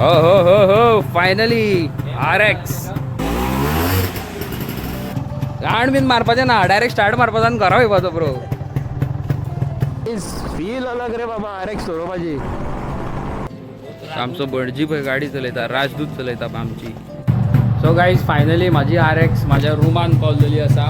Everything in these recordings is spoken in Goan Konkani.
हो हो हो हो फायनली आर एक्स. राण बीन मारपाचें ना, डायरेक्ट स्टार्ट मारपाचो आनी घरा वयपाचो ब्रो. फील अलग रे बाबा आर एक्स चलोवपाची. आमचो भटजी पळय गाडी चलयता, राजदूत चलयता आमची. सो गायज, फायनली माझी आर एक्स माझ्या रुमान पावलेली आसा.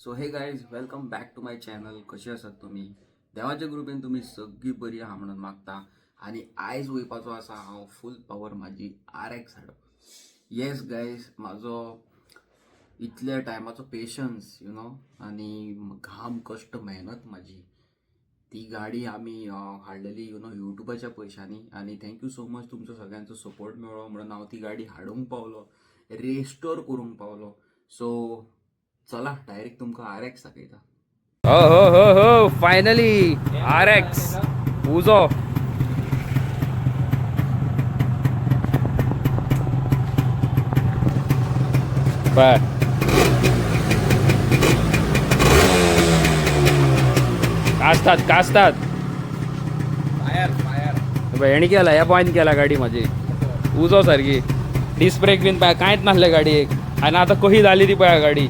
So hey guys, welcome back to my channel. कशी आसात तुमी? देवाच्या कृपेन तुमी सगळीं बरी आहा म्हणून मागता. आनी आयज वयपाचो आसा हांव फूल पावर म्हाजी आर एक्स हाडप. येस गायज, म्हाजो इतल्या टायमाचो पेशन्स you know आनी घाम कश्ट मेहनत म्हाजी, ती गाडी आमी हाडलेली you know युट्यूबाच्या पयशांनी. आनी thank you so much, तुमचो सगळ्यांचो सपोर्ट मेळ्ळो म्हणून हांव ती गाडी हाडूंक पावलो, रेस्टोर करूंक पावलो. सो चला, डायरेक्ट तुमकां आर एक्स दाखयता. हो हो हो हो फायनली आर एक्स उजो. बाय. कासतात कासतात. हेणी केला, ह्या पॉयंट केला. गाडी माझी उजो सारकी, डिस्क ब्रेक बीन पळय कांयच नासलें गाडयेक. आनी आतां कशी जाली ती पळय गाडी.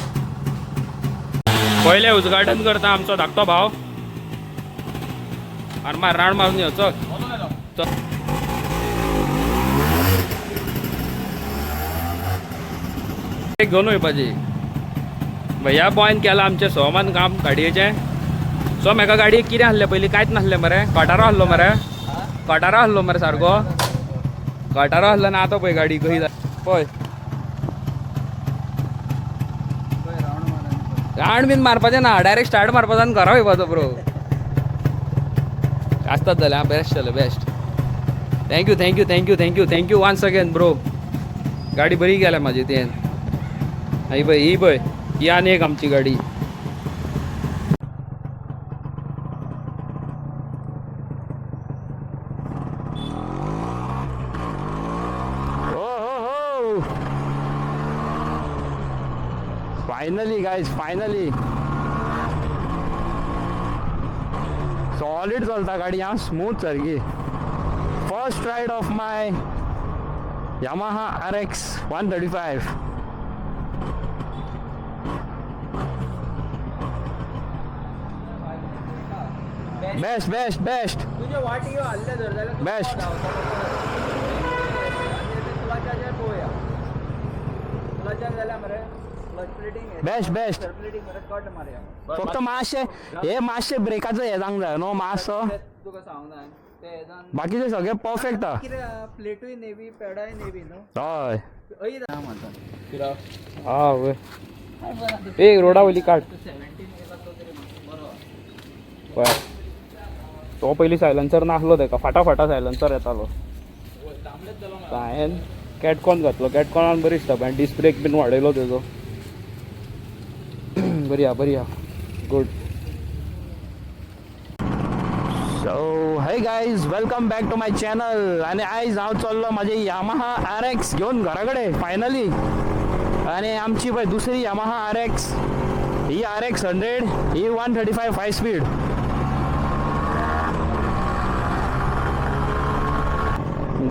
पयलें उद्घाटन करता आमचो धाकटो भाव. आनी मार, राउंड मारून यो, चल चल. एक घेवन वयपाची. ह्या बॉयन केला आमचें सोमान काम गाडयेचें. सो म्हाका गाडयेक कितें आहलें पयलीं? कांयच नासलें मरे, कटारो आहलो मरे, कटारो आहलो मरे, सारको कटारो आहलो ना. आतां पळय गाडी कशी पळय. राउंड बीन मारपाचें ना, डायरेक्ट स्टार्ट मारपाचो आनी घरा वयपाचो ब्रो. आसतात जाल्यार बेस्ट जालें, best. Thank you, thank you, thank you, thank you, thank you once again bro. गाडी बरी गेल्या म्हाजी तेन. ही पळय, ही पळय, ही आनी एक आमची गाडी. हो हो हो फायनली गायज, फायनली. सॉलिड चलता गाडी हा, स्मूथ सारकी. First ride of my Yamaha RX 135. Best, best, best. तुझे वाटी हल्ले जर जाल्यार Best. क्लचाचेर पळोवया. क्लचार जाल्यार मरे clutch plating best, best. Plating मरे कट मारया. फक्त मातशें हे, मातशें ब्रेकाचो हे जावंक जाय न्हू मातसो. ते तुका सांगना ते हेजान. बाकीचे सगळे परफेक्ट आहा. कितें, प्लेटूय नेवी, पेडाय नेवी न्हू. हय. अय म्हणटा. हा वय, एक रोडा वयली काड. 17 येयला तो तरी बरो. पळय, तो पयलीं सायलन्सर नासलो तेका, फाटा फाटा सायलन्सर येतालो. हांवें कॅटकॉन घातलो, कॅटकॉनान बरी दिसता. आनी डिस्क ब्रेक बीन वाडयलो तेजो. बरी आहा, बरी आहा, good. So hey guys, welcome back to my channel. आनी आयज हांव चल्लो म्हाजे यामाहा आर एक्स घेवन घरा कडेन फायनली. आनी आमची पळय दुसरी यामाहा आर एक्स, ही आर एक्स 100, ही 135 5 स्पीड.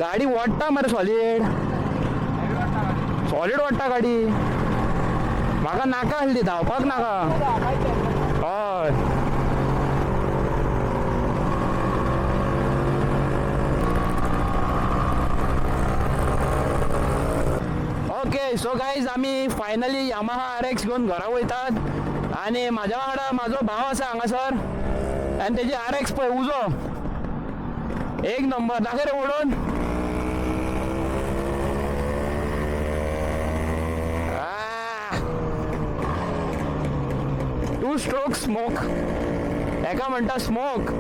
गाडी ओडटा मरे, सॉलीड सॉलीड ओडटा गाडी. म्हाका नाका आसली धांवपाक, नाका. हय. ओके, सो गायज, आमी फायनली यामाहा आर एक्स घेवन घरा वयतात. आनी म्हाज्या वांगडा म्हाजो भाव आसा हांगासर. आनी तेजी आर एक्स पळय, उजो, एक नंबर. दाखय रे ओडून. टू स्ट्रोक स्मोक, हेका म्हणटा स्मोक.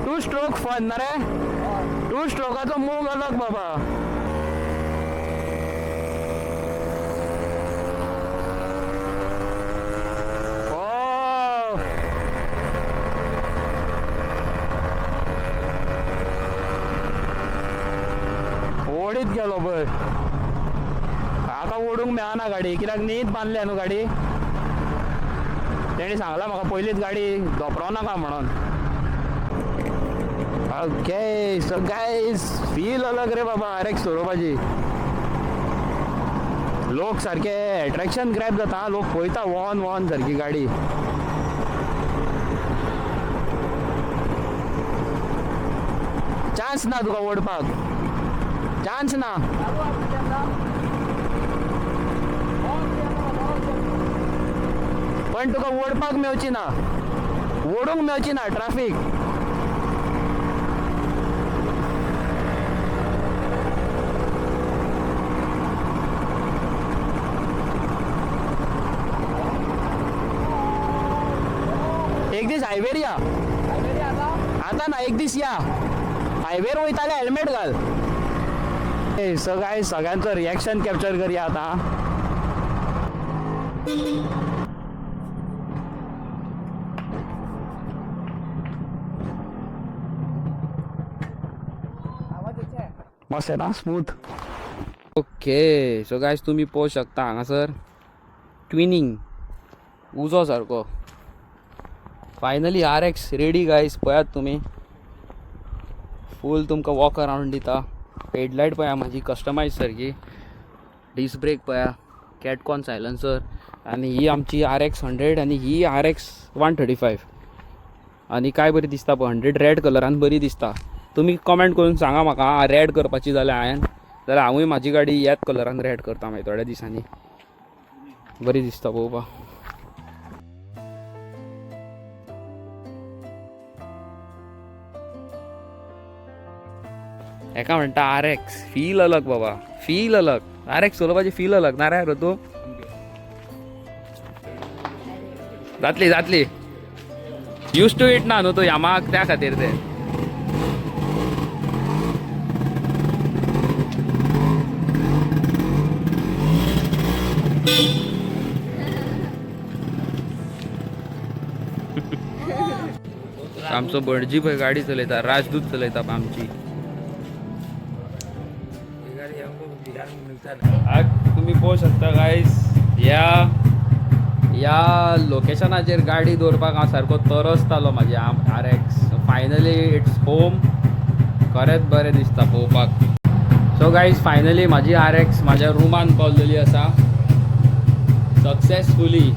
टू स्ट्रोक फन ना रे, टू स्ट्रोकाचो मोग अलग बाबा. Oh! ओडीत गेलो पळय. आतां ओडूंक मेळना गाडी, कित्याक नीट बांदल्या न्हू गाडी. तेणी सांगलां म्हाका, पयलींच गाडी धोपरो नाका म्हणून. ओके सो गायज, फील अलग रे बाबा आर एक्स चलोवपाची. लोक सारके एट्रॅक्शन ग्रॅब जाता, लोक पळयता वॉन वॉन सारकी गाडी. चान्स ना तुका ओडपाक, चान्स ना. पण तुका ओडपाक मेवची ना, ओडूंक मेवची ना ट्राफीक. एक दीस हायवेर या. आता ना, एक दीस या हायवेर वयताले, हेल्मेट घाल. सगळ्या सगळ्यांचो रिएक्शन कॅप्चर करया आता. मस्त आहे ना, स्मूथ. ओके सो गायज, तुमी पळोवंक शकता हांगासर ट्विनींग उजो सारको. फायनली RX ready guys, पळयात तुमी फूल तुमकां वॉक अरावंड दिता. हेडलायट पळया म्हाजी कस्टमायज सारकी, डिस्क ब्रेक पळया, कॅटकॉन सायलन्सर. आनी ही आमची RX 100 आनी ही RX 135. आनी काय बरी दिसता पळय, 100 रेड कलरान बरी दिसता. तुमी कमेंट करून सांगा म्हाका, रेड करपाची जाल्यार हांवें, जाल्यार हांवूय म्हाजी गाडी ह्याच कलरान रेड करता मागीर थोड्या दिसांनी. बरी दिसता पळोवपाक. हेका म्हणटा RX, feel अलग बाबा, फील अलग. RX चलोवपाची फील अलग ना रे तूं. जातली जातली, यूज टू it ना न्हू तूं यामाक, त्या खातीर ते. आमचो भटजी पळय गाडी चलयता, राजदूत चलयता आमची. तुम्ही पळोवंक शकता गायज, ह्या ह्या लोकेशनाचेर गाडी दवरपाक हांव सारको तरसतालो म्हाजी RX. Finally it's home. खरेंच बरें दिसता पळोवपाक. सो गायज, फायनली म्हाजी RX म्हाज्या रुमान पावलेली आसा successfully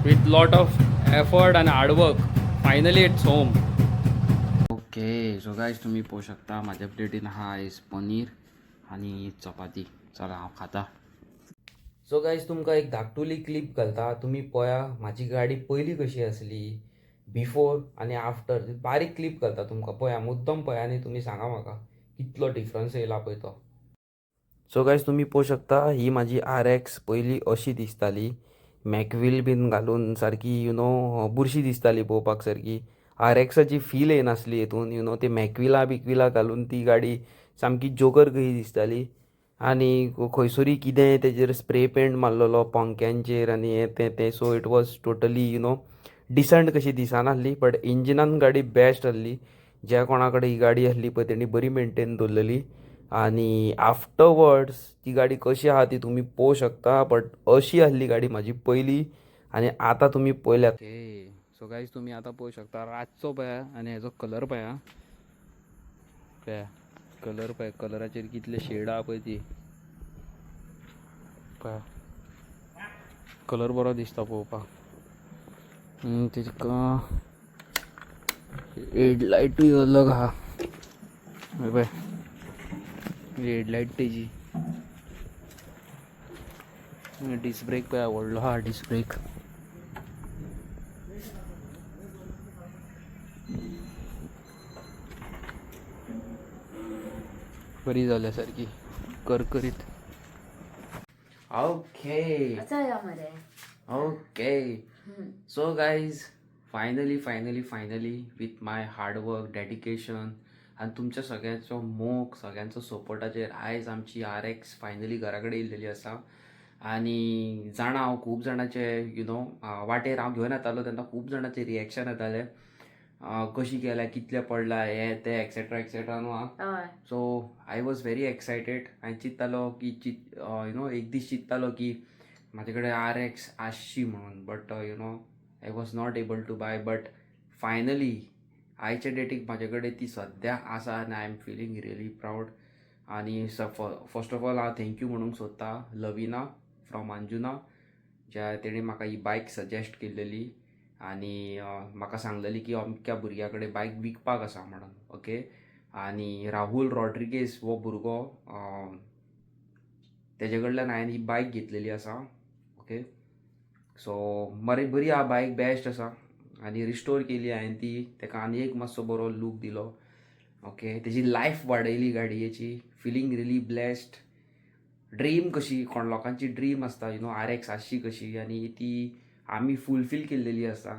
with lot of effort आनी hard work. Finally it's home. Okay so guys, तुमी पळोवंक शकता म्हाज्या प्लेटीन आहा आयज पनीर आनी चपाती. चला हांव खाता. सो गायज, तुमकां एक धाकटुली क्लिप घालता, तुमी पळया म्हाजी गाडी पयलीं कशी आसली बिफोर आनी आफ्टर. बारीक क्लिप घालता तुमकां, पळया मुद्दम पळया आनी तुमी सांगा म्हाका कितलो डिफरन्स येयला पळय तो. सो गायज, तुमी पळोवंक शकता ही म्हाजी RX पयलीं अशी दिसताली, मॅकव्हील बीन घालून सारकी बुरशी दिसताली पळोवपाक सारकी. RXाची फील येनासली हितून, ते मॅकव्हिलां बिकविलां घालून ती गाडी सामकी जोकर कशी दिसताली. आनी खंयसरूय कितें तेजेर स्प्रे पेंट मारलेलो पंख्यांचेर आनी हें तें तें. So it was totally decent कशी दिसनासली, बट इंजिनान गाडी बेस्ट आहली. ज्या कोणा कडेन ही गाडी आहली पळय तेणी बरी मेनटेन दवरलेली. आनी आफ्टरवर्ड्स ती गाडी कशी आहा ती तुमी पळोवंक शकता, बट अशी आहली गाडी म्हाजी पयली आनी आतां तुमी पळयल्यात. ओके सो गायज, तुमी आतां पळोवंक शकता रातचो पळया आनी हेजो कलर पळया, पळया कलर पळय, कलराचेर कितले शेड आहा पळय ती पळया. कलर बरो दिसता पळोवपाक. तेजी हेडलायटूय अलग आहा पळय, हेडलायट तेजी. डिस्क ब्रेक पळया व्हडलो आहा डिस्क ब्रेक. बरी जाल्या सारकी करकरीत. ओके. अच्छा मरे. Okay, so guys, finally finally finally with my hard work, dedication आनी तुमच्या सगळ्यांचो मोग, सगळ्यांचो सपोर्टाचेर आयज आमची RX finally घरा कडेन येयलेली आसा. आनी जाणा हांव खूब जाणाचे वाटेर हांव घेवन येतालो तेन्ना खूब जाणाचे रिएक्शन येताले, कशी केल्या, कितले पडला, हें तें एक्सेट्रा एक्सेट्रा न्हू आं. हय. So I was very excited. हांवें चिंत्तालो की चित you know एक दीस चिंत्तालो की म्हाजे कडेन RX आसची म्हणून, but I was not able to buy, but finally आयच्या डेटीक म्हाजे कडेन ती सद्या आसा आनी I am feeling really proud. आनी फर्स्ट ऑफ ऑल हांव thank you म्हणूंक सोदता लविना फ्रॉम अंजुना, ज्या तेणी म्हाका ही बायक सजेस्ट केल्लेली आनी म्हाका सांगलेली की अमक्या भुरग्या कडेन बायक विकपाक आसा म्हणून. ओके, आनी राहुल रॉड्रिगेज हो भुरगो, तेजे कडल्यान हांवें ही बायक घेतलेली आसा. ओके, सो मरे बरी आहा बायक, बेस्ट आसा आनी रिस्टोर केली हांवें ती, तेका आनी एक मातसो बरो लूक दिलो. ओके, तेजी लायफ वाडयली गाडयेची. Feeling really blessed. ड्रीम कशी कोण लोकांची ड्रीम आसता, RX आसची कशी, आनी ती आमी फुलफील केल्लेली आसा,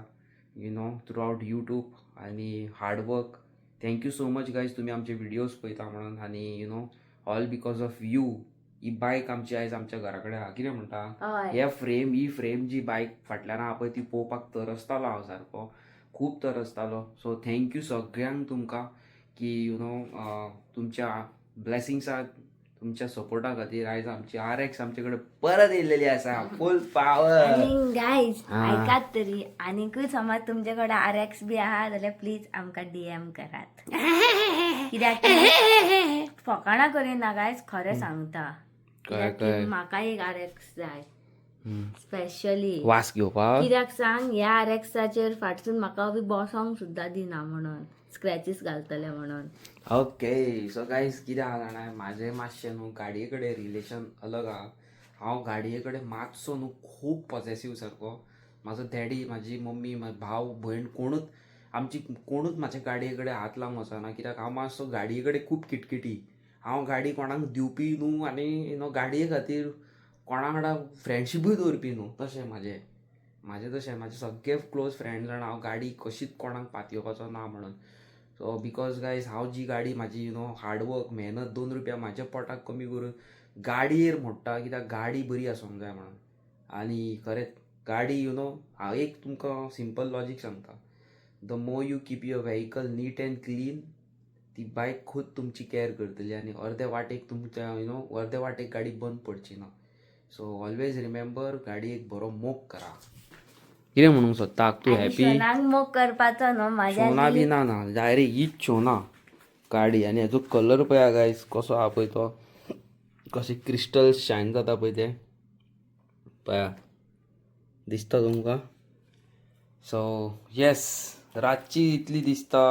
थ्रू आवट यूट्यूब आनी hard work. Thank you so much guys, तुमी आमचे विडियोज पळयता म्हणून. आनी all because of you ही बायक आमची आयज आमच्या घरा कडेन आहा. कितें म्हणटा? हय. हे फ्रेम, ही फ्रेम जी बायक फाटल्यान आहा पळय, ती पळोवपाक तरसतालो हांव, सारको खूब तरसतालो. सो thank you सगळ्यांक तुमकां की तुमच्या ब्लेसिंग्सा, तुमच्या सपोर्टा खातीर आयज आमची RX आमचे कडेन परत येयलेली आसा, फूल पावर. आनी गायज, हा. आयकात तरी, आनीकूय समज तुमचे कडेन RX बी आहा जाल्यार प्लीज आमकां DM करात, कित्याक की फकाणां करिना गायज, खरें सांगता. कळ्ळें, कित्याक की कळ्ळें. म्हाका एक RX जाय स्पेशली. वास घेवपाक. कित्याक सांग, ह्या RXाचेर फाटसून म्हाका बी बसोंक सुद्दां दिना म्हणून, स्क्रॅचीस घालतले म्हणून. ओके, सो गायज, कितें आहा जाणा, म्हाजें मातशें न्हू गाडये कडेन रिलेशन अलग आहा. हांव गाडये कडेन मातसो न्हू खूब पॉजेसीव सारको. म्हाजो डॅडी, म्हाजी मम्मी, म्हाजो भाव भयण, कोणूच आमची कोणूच म्हाज्या गाडये कडेन हात लावंक वचना, कित्याक हांव मातसो गाडये कडेन खूब किटकिटी. हांव गाडी कोणाक दिवपी न्हू आनी गाडये खातीर कोणा वांगडा फ्रेंडशिपूय दवरपी न्हू. तशें म्हाजें म्हाजें तशें म्हाजे सगळे क्लोज फ्रेंड जाणा हांव गाडी कशीच कोणाक पातयेवपाचो ना म्हणून. सो because guys, हांव जी गाडी म्हाजी हार्डवर्क, मेहनत, 2 रुपया म्हाज्या पोटाक कमी करून गाडयेर मोडटा, कित्याक गाडी बरी आसूंक जाय म्हणून. आनी खरेंच गाडी हांव एक तुमकां सिंपल लॉजीक सांगता, the more you keep your vehicle neat and clean, ती बायक खुद तुमची कॅर करतली आनी अर्दे वाटेक तुमच्या you know अर्दे वाटेक गाडी बंद पडची ना. सो ऑलवेज रिमेंबर, गाडयेक बरो मोग करा. कितें म्हणूंक सोदता तूं? आनी हॅपी. शोनाक मोग करपाचो न्हू म्हाज्या. शोना बी ना ना, डायरेक्ट हीच शोना गाडी. आनी हेजो कलर पळया गायज, कसो आहा पळय तो, कशे क्रिस्टल शायन जाता पळय ते, पळया, दिसता तुमकां? सो येस, रातची इतली दिसता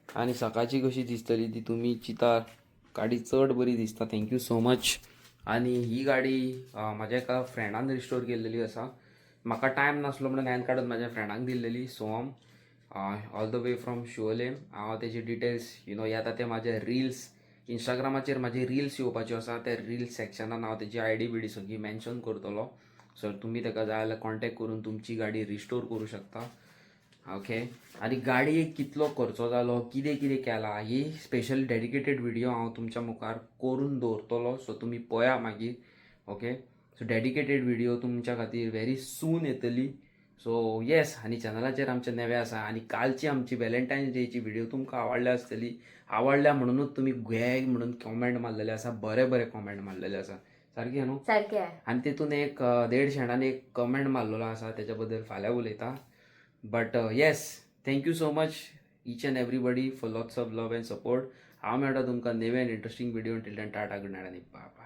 आनी सकाळची कशी दिसतली ती तुमी चिंता. गाडी चड बरी दिसता. Thank you so much. आनी ही गाडी म्हाज्या एका फ्रेंडान रिस्टोर केल्लेली आसा. म्हाका टायम नासलो म्हणून हांवें काडून म्हाज्या फ्रेंडाक दिल्लेली, सोम, all the way from Siolim. हांव तेजे डिटेल्स येता ते म्हाजे रिल्स, इंस्टाग्रामाचेर म्हाजे रिल्स येवपाच्यो आसा, त्या रिल्स सेक्शनान हांव तेजी आयडी बिडी सगळी मेन्शन करतलो. सो तुमी ताका जाय जाल्यार कॉन्टेक्ट करून तुमची गाडी रिस्टोर करूं शकता. ओके, आनी गाडयेक कितलो खर्चो जालो, कितें कितें केलां, ही स्पेशल डेडिकेटेड व्हिडियो हांव तुमच्या मुखार करून दवरतलो. सो तुमी पळया मागीर. ओके, सो डेडिकेटेड व्हिडियो तुमच्या खातीर व्हेरी सून येतली. सो येस, आनी चॅनलाचेर आमचे नवे आसा आनी कालची आमची वेलेंटायन्स डेची व्हिडियो तुमकां आवडल्या आसतली. आवडल्या म्हणूनच तुमी घे म्हणून कॉमेंट मारलेले आसा, बरे बरे कॉमेंट मारलेले आसा, सारकें न्हू? सारकें. आनी तितून एक देड शेणान एक कमेंट मारलेलो आसा, तेच्या बद्दल फाल्यां उलयता. But yes, thank you so much each and everybody for lots of love and support. हांव मेळटा तुमकां नवे आनी interesting video. Till then, tata, good night आनी बाय.